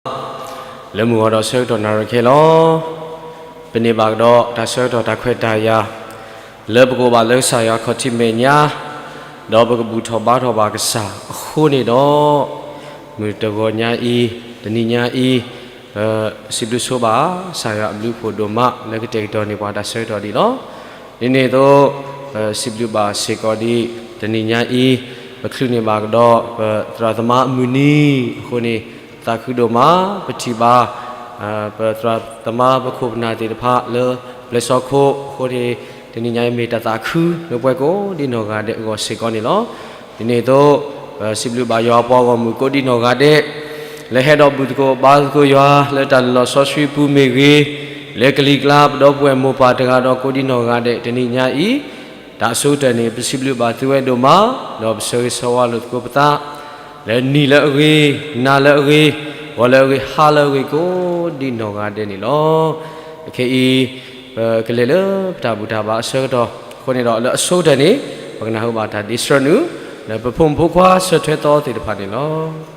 လၢမုၢ်ဂီၤဒီးဆၢကတီၢ်နၣ်ရံၣ်ခဲလီၤ. ပန့ၢ်ဘၣ်ကဒီးတၢ်ဆၢကတီၢ်တၢ်ခွဲးတၢ်ယာ် လၢပကအိၣ်ဘၣ်လၢကစၢ်ယွၤခီၣ်ထံးမဲာ်ညါ, ဒီးပကဘူၣ်ထီၣ်ဘါထီၣ်ဘၣ်ကစၢ်အဃိန့ၣ်ဒီး, မုၢ်တဂီၤညါအံၤ, တနံၤညါအံၤ, ပစံးဘျုးဆိဘၣ် ကစၢ်ယွၤအဘျုးအဖှိၣ်ဒိၣ်မး လၢကတဲာ်ကတီၤန့ၢ်ပှၤတၢ်ဆၢကတီၢ်ဒ်လီၤ. ဒ်န့ၣ်အသိး, ပစံးဘျုးဘၣ်စ့ၢ်ကီးဒ်တနံၤညါအံၤ, ပချုးန့ၢ်ဘၣ်ကဒီး ပသရၣ်သမါအမုၢ်နံၤအဃိန့ၣ်, သးခုဒိၣ်မး ပထံၣ်ဘၣ် ပသရၣ်သမါပခိၣ်ပနၢ်သ့ၣ်တဖၣ်လၢပျဲၢ်စီခိၣ်အဃိန့ၣ်, တနံၤညါအံၤမ့ၢ်တၢ်သးခုလၢပှၤကိးဒ်နီၢ်ဂၤဒဲးအဂီၢ်စ့ၢ်ကီးန့ၣ်လီၤ. ဒ်န့ၣ်အသိး, ပစံးဘျုးဘၣ်ယွၤအပှၤဂီၢ်မုၢ်ကိးဒ်နီၢ်ဂၤဒဲး, လၢဟဲဒီးဘူၣ်သကိးဘါသကိးယွၤလၢတၢ်လၢလီၤဆီဆှံပူၤမ့ၢ်ဂ့ၤ, လၢကလံၤကျါပဒီပုၢ်ဝဲၢ်မိၢ်ပၢ်တဂၤဒီးကိးဒ်နီၢ်ဂၤဒဲးတနံၤညါအံၤ, တၢ်အဆိကတၢၢ်န့ၣ် ပစံးဘျုးဘၣ်သုဝဲဒိၣ်မး, ဒီးပဆၢဂ့ၤဆၢဝါလိာ်သကိးပသး လၢနံၤလၢအဂ့ၤ, နၤလၢအဂ့ၤ, ဂီၤလၢအဂ့ၤ, ဟါလၢအဂ့ၤကိးဒ်နီၢ်ဂၤဒဲးန့ၣ်လီၤ. အခဲအံၤ, ပကလဲၤလၢပတၢ်ဘူၣ်တၢ်ဘါအဆၢကတီၢ်အဃိန့ၣ်ဒီး လၢအဆိကတၢၢ်န့ၣ်, ပကနၢ်ဟူဘၣ်တၢ်ဒ့ဆှၢနုာ် လၢပဖိမုၣ်ဖိခွါဆၢထွဲသီသ့ၣ်တဖၣ်န့ၣ်လီၤ.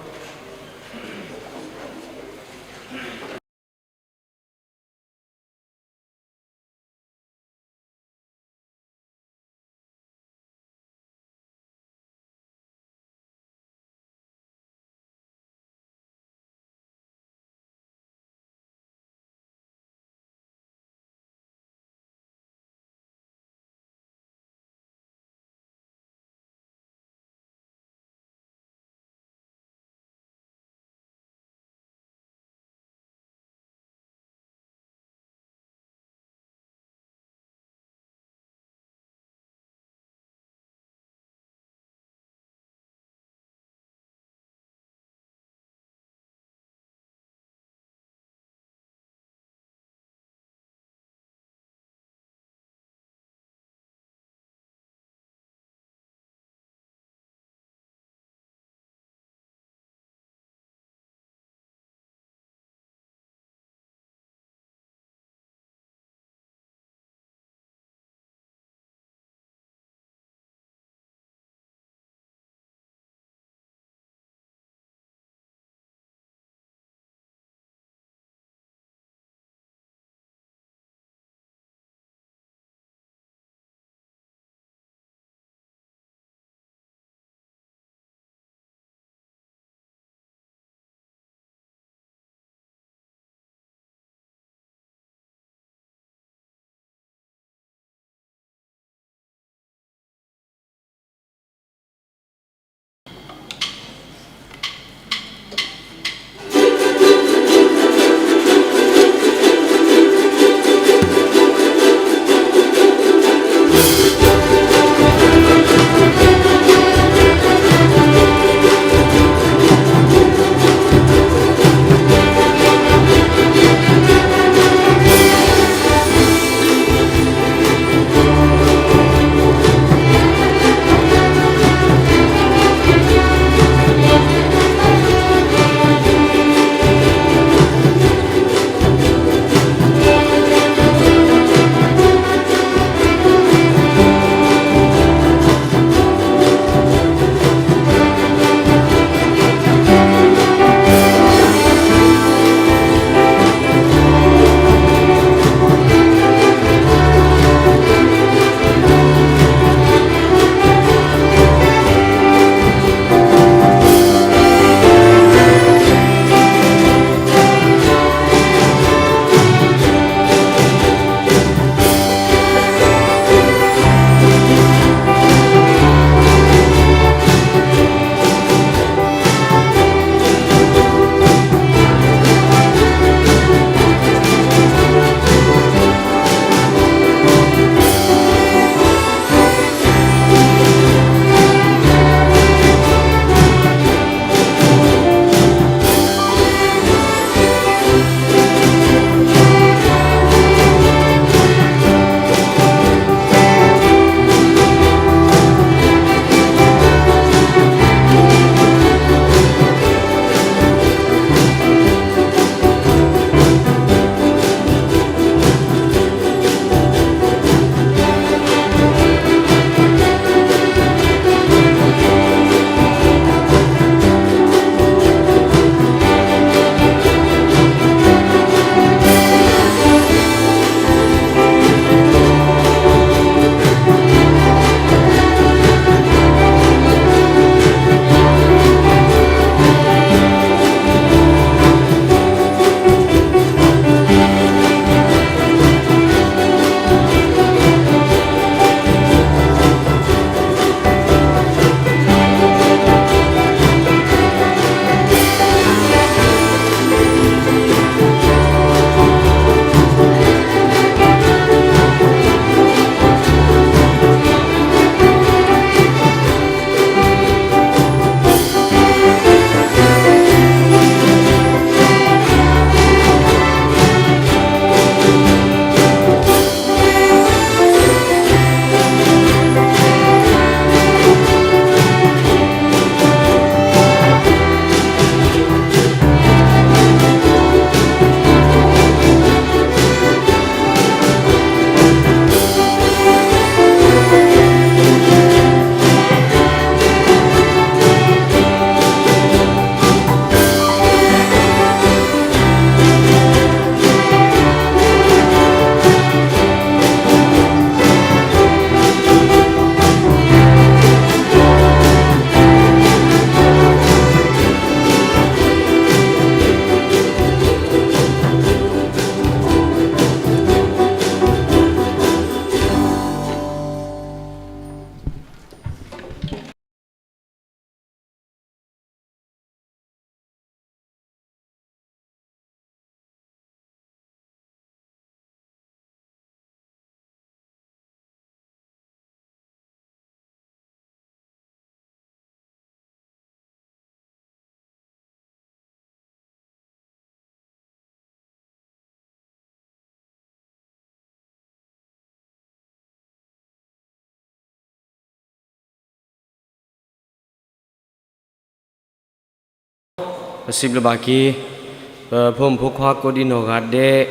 ပစံးဘျုးဘၣ်က့ၤ ပဖိမုၣ်ဖိခွါကိးဒံနီၢ်ဂၤဒဲး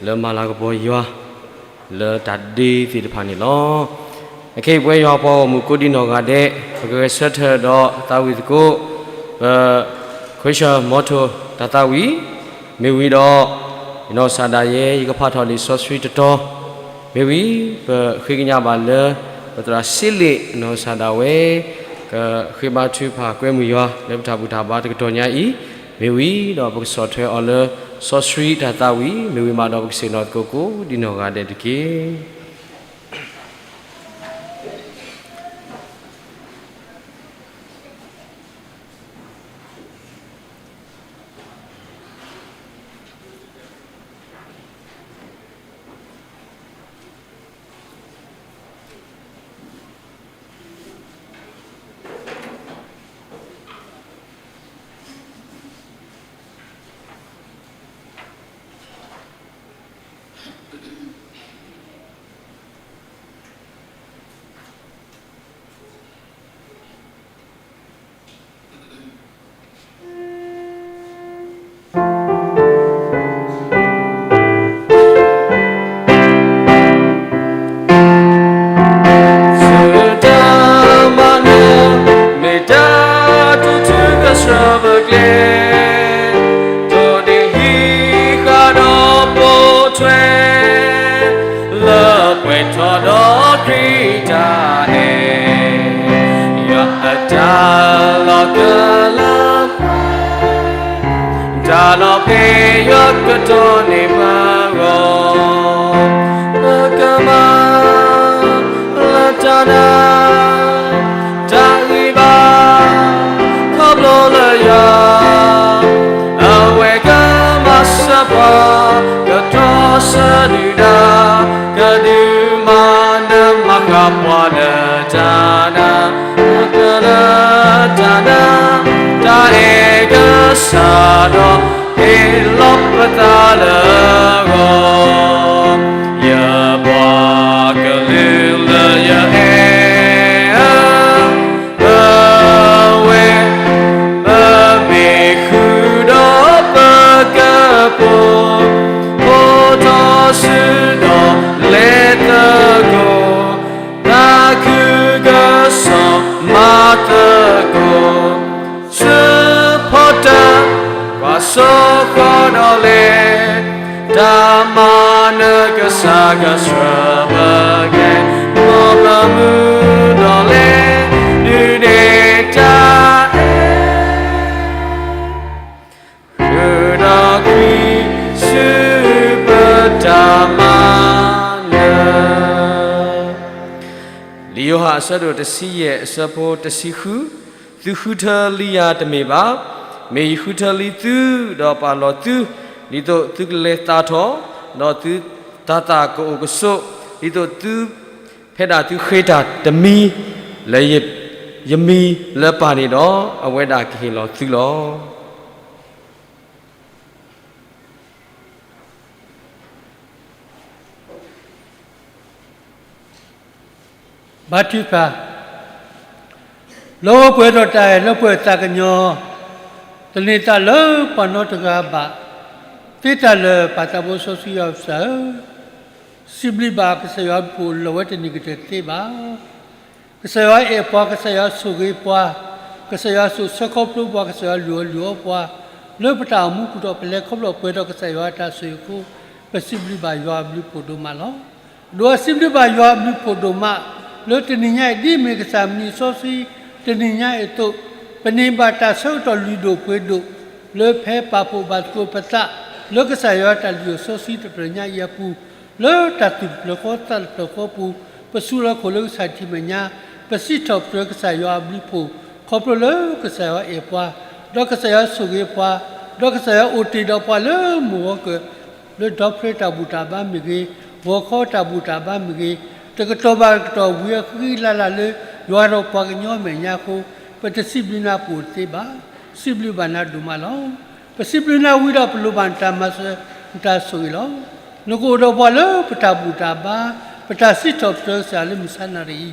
လၢမၤလၤကပီၤယွၤ လၢတၢ်ဒ့သ့ၣ်တဖၣ်န့ၣ်လီၤ. အခဲအံၤပဝဲယွၤပှၤဂီၢ်မုၢ်ကိးဒံနီၢ်ဂၤဒဲး ပကဂဲၤဆၢထၢၣ်ဒီးသးဝံၣ်သကိး ပ ခွ့ၡၢၣ်မီထိၣ်တၢ်သးဝံၣ် မ့ၢ်ဝံၤဒီး ယနီၢ်ကစၢ်ဒၣ်ယဲ ယကဖးထီၣ်လံာ်စီဆှံတတီၤ မ့ၢ်ဝံၤ ပဃ့ကညးဘၣ်လၢ ပသရၣ်စ့လ့ၣ်အနီၢ်ကစၢ်ဒၣ်ဝဲ ကဃ့ဘါထုကဖၣ်ကွဲမုာ်ယွၤ လၢပတၢ်ဘူၣ်တၢ်ဘါတကတီၢ်ညါအံၤ မ့ၢ်ဝံၤဒီးပကဆီၣ်ထွဲအီၤလၢ စီဆှံတၢ်သးဝံၣ် မ့ၢ်ဝံၤမးဒီးပကဆ့ၣ်နီၤသကိးကိးဒံနီၢ်ဂၤဒဲးတက့ၢ်. တၢ်မၤနၢၤ မ့ၢ်တၢ်တူၢ်ထူကဆၢပကျဲ တိၢ်န့ၢ်ဟံးဃာ်ဒီးပိာ်ထွဲ လၢပှဲၤထီၣ်ဒီးခရံာ်တၢ်အဲၣ် ယွၤအတၢ်လီၤကလၢ တၢ်လီၤဖဲယွၤကတီၢ်န့ၢ်ပှၤဂီၢ် ပကမၤလၢတၢ်နာ် တၢ်ဂံၢ်ဘါ ခီဖျိလၢယွၤ အဝဲကမၤစၢၤပှၤ ကတြီဆၢဒုၣ်ဒါ ကဒုးမၤနၢၤမၤဃၣ်ပှၤလၢတၢ်နာ် လၢတၢ်နာ် တၢ်အဲၣ်ကစၢ်ဒီး ဟ့ၣ်လီၤပသးလၢအဂီၢ် ယပှၤကလုာ်လၢယအဲၣ်ဧၢ ပဝဲ ပမ့ၢ်ဃုာ်ဒီးပကပိာ် ဖိထီၣ်စုဒီးလဲၤသကိး တၢ်ခုကစီၣ်မၤသကိး ဆၢဖီတၢ် ကွၢ်စိဃီၤဒီးလဲၤ တၢ်မၤနၢၤကစၢ်ကဆှၢပကျဲ မ်ပမုၢ်ဒီးလဲၤ ဒုးနဲၣ်တၢ်အဲၣ် ဃုာ်ဒီးခရံာ်ဆူပတၢ်မၤနၢၤ လံာ်ယိၤဟၣ်အဆၢဒိၣ်တဆံယဲၢ်အဆၢဖိတဆံဃု, သုဃုထၢလံယၤတမ့ၢ်ဘၣ်, မ့ၢ်ယဃုထၢလံသုဒီးပာ်လီၤသု, ဒ်သိးသုကလဲၤသးထီၣ်, ဒီးသုတၤသၣ်ကအိၣ်ကဆိး, ဒ်သိးသုဖဲဒၣ်သုဃ့တၢ်တမံၤလၢယမံၤလၢပၢ်န့ၣ်ဒီး, အဝဲဒၣ်ကဟ့ၣ်လီၤသုလီၤ. ဘါထုကဖၣ်, လၢပှဲၤဒီးတၢ်အဲၣ်လၢပှဲၤသးကညီၤ, သန့ၤသးလၢပှၤနီတဂၤဘၣ်, သ့တၢ်လၢာ်ပၢ်သးဘိစီဆှံယွၤကစၢ်ဧၢ, စံးဘျုးဘၣ်ကစၢ်ယွၤအဘျုးအဖှိၣ်လၢာ်ဝဲတနံၤကတၢၢ်တသ့ဘၣ်. ကစၢ်ယွၤအဲၣ်ပှၤ, ကစၢ်ယွၤဆိၣ်ဂ့ၤပှၤ, ကစၢ်ယွၤစိာ်ဆၢခီဖျိပှၤ, ကစၢ်ယွၤလုၢ်အီၣ်လုၢ်အီပှၤ, လၢပတၢ်အိၣ်မူပူၤဒီးပလဲၤခီဖျိပှဲၤဒီးကစၢ်ယွၤအတၢ်ဆိၣ်ဂ့ၤအဃိ, ပစံးဘျုးဘၣ်ယွၤအဘျုးအဖှိၣ်ဒိၣ်မးလီၤ. ဒီးစံးဘျုးဘၣ်ယွၤအဘျုးအဖှိၣ်ဒိၣ်မး, လၢတနံၤညါအံၤ ဒ်အမ့ၢ်ကစၢ်မံၤစီဆှံ တနံၤညါအံၤအသိး, ပန့ၢ်ဘၣ်တၢ်ဆၢကတီၢ်လုၢ်ဒိၣ်ပှ့ၤဒိၣ်, လၢဖဲပာ်ဖှိၣ်ဘၣ်သကိးပသး, လၢကစၢ်ယွၤတၢ်လုၢ်အီၣ်စီဆှံတဖျၢၣ်ညါအံၤအပူၤ, လၢတၢ်သူၣ်တဖျၢၣ်ဃီသးတဖျၢၣ်ဃီပူၤ, ပစူးလီၤခိၣ်လၢကစၢ်ထံးမဲာ်ညါ, ပစံးထီၣ်ပတြၢၤကစၢ်ယွၤအဘျုးအဖှိၣ်, ခီဖျိလၢကစၢ်ယွၤအဲၣ်ပှၤ, ဒီးကစၢ်ယွၤဆိၣ်ဂ့ၤပှၤ, ဒီးကစၢ်ယွၤအိၣ်တ့ၢ်ဒီးပှၤလၢမုၢ်ဂီၤကၢၢ်, လၢဒီဖျၢၣ်တၢ်ဘူၣ်တၢ်ဘါမ့ၢ်ဂ့ၤ, ဂီၤခီတၢ်ဘူၣ်တၢ်ဘါမ့ၢ်ဂ့ၤ, တကတီၢ်ဘၣ်တကတီၢ်ဝံၤအဃံလၤလၢ်လၢယွၤဒီးပှၤကညီအမဲာ်ညါအဃိ, ပတစံးဘျုးနၤပအိၣ်တသ့ဘၣ်. စံးဘျုးဘၣ်နၤဒိၣ်မးလီၤ. ပစံးဘျုးနၤဝံၤဒီးပလိၣ်ဘၣ်နတၢ်မၤစၢၤ, နတၢ်ဆိၣ်ဂ့ၤလီၤ. နကအိၣ်ဒီးပှၤလၢပတၢ်ဘူၣ်တၢ်ဘါ, ပတၢ်စံးထီၣ်ပတြၢၤကစၢ်လၢမုၢ်ဆါနၤတအံၤ,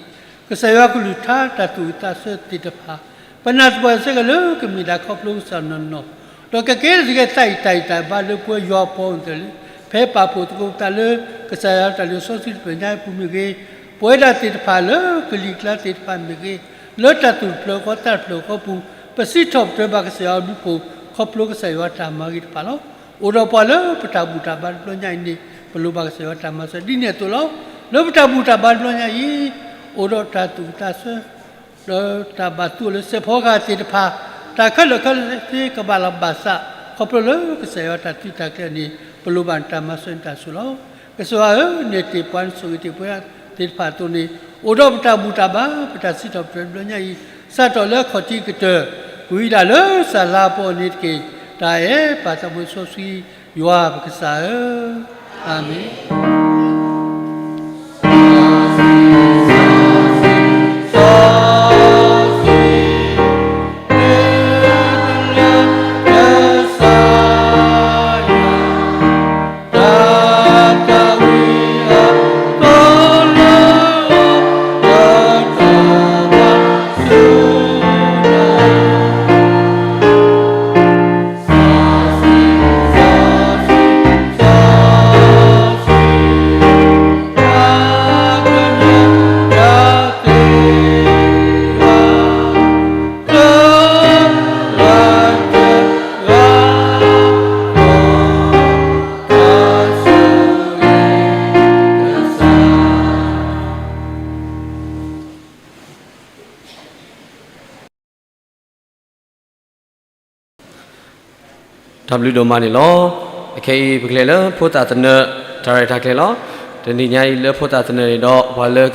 ကစၢ်ယွၤကလုၢ်ကထါတၢ်သူၣ်ဝံၣ်သးဆၢသ့ၣ်တဖၣ်, ပနာ်သပှၢ်စ့ၢ်ကီးလၢကမ့ၢ်ဒၣ်ခီဖျိကစၢ်နီၢ်နီၢ်, ဒီးကကဲထီၣ်တၢ်အံးတၢ်ဘါလၢပဝဲယွၤအပှၤအိၣ်သတးလၢ ဖဲပာ်ဖှိၣ်သကိးပသးလၢကစၢ်ယွၤတၢ်လုၢ်အီၣ်စီဆှံတဖျၢၣ်ညါအပူၤမ့ၢ်ဂ့ၤ, ပဝဲဒၣ်သ့ၣ်တဖၣ်လၢကလံၤကျါသ့ၣ်တဖၣ်မ့ၢ်ဂ့ၤ, လၢတၢ်သူၣ်တဖျၢၣ်ဃီသးတဖျၢၣ်ဃီပူၤ, ပစံးထီၣ်ပတြၢၤဘၣ်ကစၢ်ယွၤအဘျုးအဖှိၣ် ခီဖျိကစၢ်ယွၤတၢ်မၤဂ့ၤတဖၣ်လီၤ. အိၣ်ဒီးပှၤလၢပတၢ်ဘူၣ်တၢ်ဘါတဘျီညါအံၤန့ၣ် ပလိၣ်ဘၣ်ကစၢ်ယွၤတၢ်မၤစၢၤဒ်န့ၣ်အသိးလီၤ. လၢပတၢ်ဘူၣ်တၢ်ဘါတဘျီညါအံၤ, အိၣ်ဒီးတၢ်သူၣ်ဝံၣ်သးဆၢ ဒီးတၢ်ဘၣ်သူအီၤလၢစဲးဖီကဟၣ်သ့ၣ်တဖၣ်, တၢ်ခဲလၢာ်ခဲဆ့ကဘၣ်လီၤဘၣ်စး, ခီဖျိလၢကစၢ်ယွၤတၢ်သုးတၢ်ကျဲၤန့ၣ် ပလိၣ်ဘၣ်နတၢ်မၤစၢၤနတၢ်ဆိၣ်လီၤ. ကစၢ်ယွၤဧၢ, နဲၣ်တ့ၢ်ပှၤနဆိၣ်ဂ့ၤတ့ၢ်ပှၤသ့ၣ်တဖၣ်အသိးန့ၣ်, အိၣ်ဒီးပတၢ်ဘူၣ်တၢ်ဘါ ပတၢ်စံးထီၣ်ပတြၢၤတဘျီညါအံၤ, စးထီၣ်လၢအခီၣ်ထံးကတၢၢ်, ကွံာ်ဒၣ်လၢစၢလါအပီၢ်န့ၣ်တက့ၢ်. တၢ်အဲၣ်ပၢ်သးဘိစီဆှံယွၤပကစၢ်ဧၢ, အၤမ့ၣ်.တၢ်ဘျုးဒိၣ်မးန့ၣ်လီၤ. အခဲအံၤပကလဲၤလၢဖိသၣ်သနၢၣ် တၢ်ရဲၣ်တၢ်ကျဲၤလီၤ. တနံၤညါအံၤလၢဖိသၣ်သနၢၣ်န့ၣ်ဒီး ပှၤလၢ